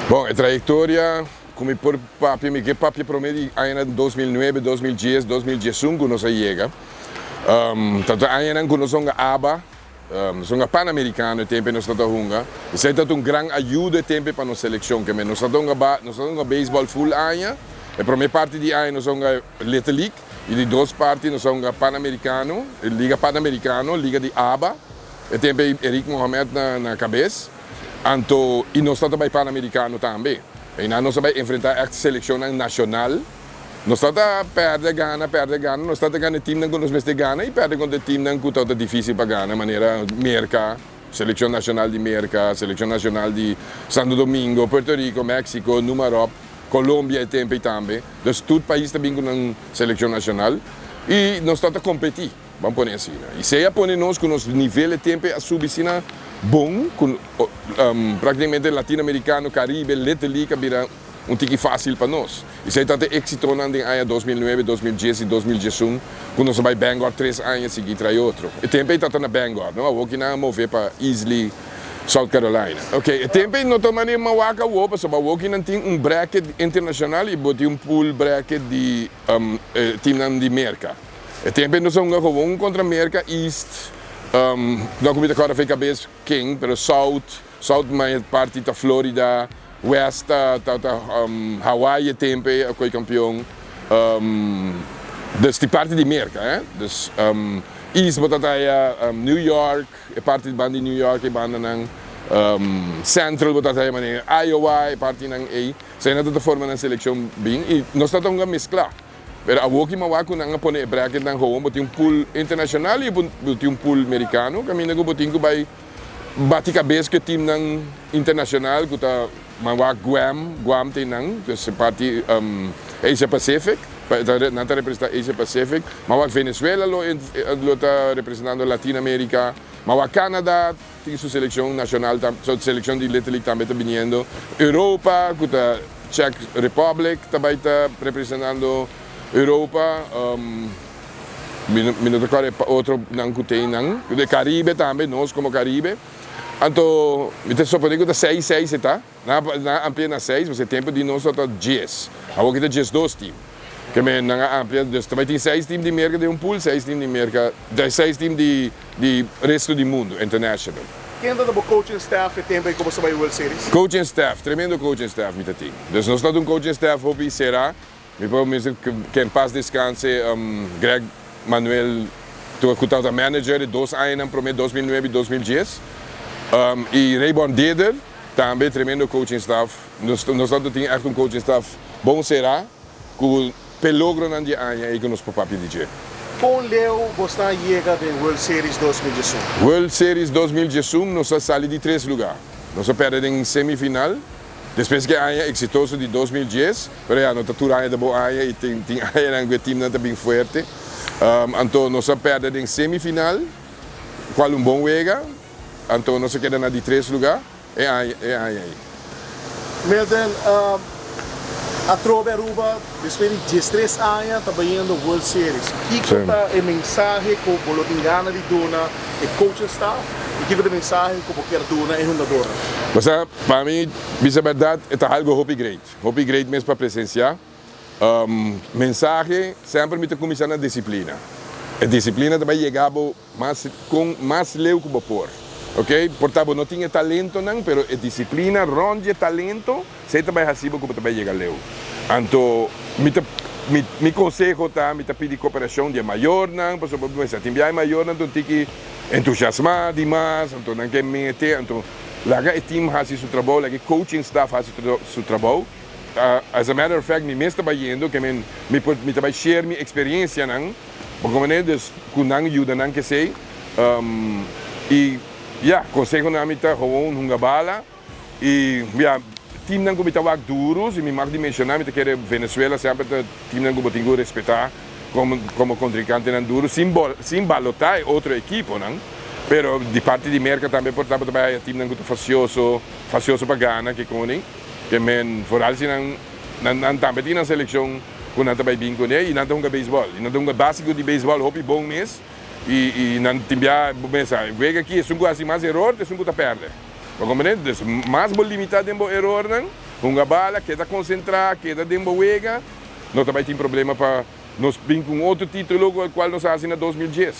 Bon, e trayektoria ku mi por papia, mi ke papia promé di añanan 2009, 2010, 2011 ku nos a yega. Tantu añanan ku nos hunga ABA, nos hunga Panamericano e tempu nos tabata hunga. Esei tabata un gran ayuda e tempu pa nos selekshon. Ke men nos tabata hunga ba, nos tabata hunga beisbòl full aña. E promé parti di aña nos a hunga Little League i di dos parti nos a hunga Panamericano, Liga Panamericano, Liga di ABA. E tempu ei Eric Mohamed na na kabes. Anto i nos tabata bai Panamericano tambe. Einan nos a bai enfrentá ègt selekshonnan nashonal. Nos tabata pèrdè gana, pèrdè gana. Nos tabata gana e timnan ku nos mester gana i pèrdè kontra e timnan ku tabata difísil pa gana, manera Merka, selekshon nashonal di Merka, selekshon nashonal di Santo Domingo, Puerto Rico, Mexico, Numarop, Colombia e tempu ei tambe. Dus tur pais ta bin ku nan selekshon nashonal i nos tabata kompetí. Ban pone asina. I esei a pone nos ku nos nivel e tempu a subi asina bon ku praktikamente Latinoamerikano, Karibe, Little League a bira un tiki fásil pa nos. Esei tabata e éksitonan den aña 2009, 2010 i 2011 ku nos a bai Bangor tres aña sigui trai otro. E tempu ei tabata na Bangor, no? Awor ki nan a move pa Easley, South Carolina. Ok, e tempu ei no ta manera mawak awor pasobra awor ki nan tin un bracket internashonal i bo tin un pool bracket di e timnan di Merka. E tempu ei nos a hunga gewoon kontra Merka, East, no ku mi ta kòrda fe kabes ken, pero South, South mayor parti ta Florida, West ta ta ta Hawaii e tempu ei a koi kampion. Dus di parti di Merka, eh. Dus East bo ta ta haya New York, e parti banda di New York e bandanan, Central bo ta ta haya manera Iowa e partinan ei. Esei nan ta ta forma nan selekshon bin i nos ta ta hunga mesklá. Pero awor ki mawak ku nan a pone e bracketnan gewoon bo tin un pool internashonal i bo tin un pool merikano kaminda ku bo tin ku bai bati kabes ku e teamnan internashonal ku ta mawak Guam, Guam ta einan, dus e parti Asia Pacific, nan ta representa Asia Pacific, mawak Venezuela lo lo ta representando Latino America, mawak Canada tin su selekshon nashonal su selekshon di Little League tambe ta biniendo, Europa ku ta Czech Republic ta bai ta representando Europa, mi mi no ta kòrda e otro nan ku tin nan, de Caribe tambe, nos komo Caribe, anto mi ta supone ku ta seis seis e ta, nan a nan a amplia na seis pasobra e tempu di nos tabata dies, awor ki ta diesdos tim, ke men nan a amplia, dus ta bai tin seis tim di Merka den un pool, seis tim di Merka, seis tim di di resto di mundu, international. Ken ta bo coaching staff e tempo ei ku bo sta bai World Series? Coaching staff, tremendo coaching staff mi ta tin. Dus nos ta un coaching staff hopi será. Mi por mester ke en paz descanse Greg Manuel ku tabata manager e dos añanan promé, 2009 i 2010. I Rayborn Deder tambe tremendo coaching staff. Nos nos ta tin ègt un coaching staff bon será ku P'e logronan di aña ei ku nos por papia di dje. Kon leu bo sta yega den World Series 2011? World Series 2011 nos a sali di tres lugá. Nos a pèrdè den semifinal, despues ku e aña eksitoso di 2010, pero ya no ta tur aña ta bo aña i tin tin añanan ku e timnan ta bin fuerte. Anto nos a pèrdè den semifinal, kual un bon wega, anto nos a keda na di tres lugá. E aña e aña ei. Milton, atrobe Aruba despues di 13 aña ta bayendo World Series. Kiko ta e mensahe ku bo lo tin gana di duna e coaching staff i kiko ta e mensahe ku bo kier duna e hungadornan? Bo sa, pa mi bisa bèrdat e ta algo hopi great. Hopi great mes pa presensiá. Mensahe, semper mi ta kuminsá na disiplina. E disiplina ta bai yega bo Mas kon mas leu ku bo por. Ok, por ta bo no tin e talentonan, pero e disiplina rond di e talento, esei ta bai hasi bo ku bo ta bai yega leu. Anto mi ta mi mi konseho ta mi ta pidi koperashon di e mayornan, pasobra bo mester tin bia e mayornan ta un tiki entusiasmá dimas, anto nan ke mete, anto laga e team hasi su trabou, laga e coaching staff hasi su trabou. As a matter of fact mi mes ta bayendo ke men mi por mi ta bai share mi eksperensianan. Bo comprende? Dus cu nan yuda nan kesey. Y ya, consehonan mi ta gewoon hunga bala. Y ya, teamnan cu mi ta wak duro, si mi mag di menciona, mi ta kere Venezuela semper ta teamnan cu bo tin cu respeta como, como contrincantenan duro, sin bol, sin balota e otro equiponan. Pero di parti di Merca tambe por ta bo ta bay haya teamnan cu ta facioso, facioso pa gana, ke koning. Ke men, vooral si nan, nan, nan tambe tin nan seleccion. Ku nan ta bai bin kuné i nan ta hunga beisbòl. I nan ta hunga básiko di beisbòl hopi bon mes i i nan tin bia bo mesa wega aki esun ku hasi mas eror ta esun ku ta pèrdè. Bo komprendé? Dus mas bo limitá den bo erornan. Hunga bala, keda konsentrá, keda den bo wega, no ta bai tin problema pa nos bin ku un otro título ku kual nos a hasi na 2010.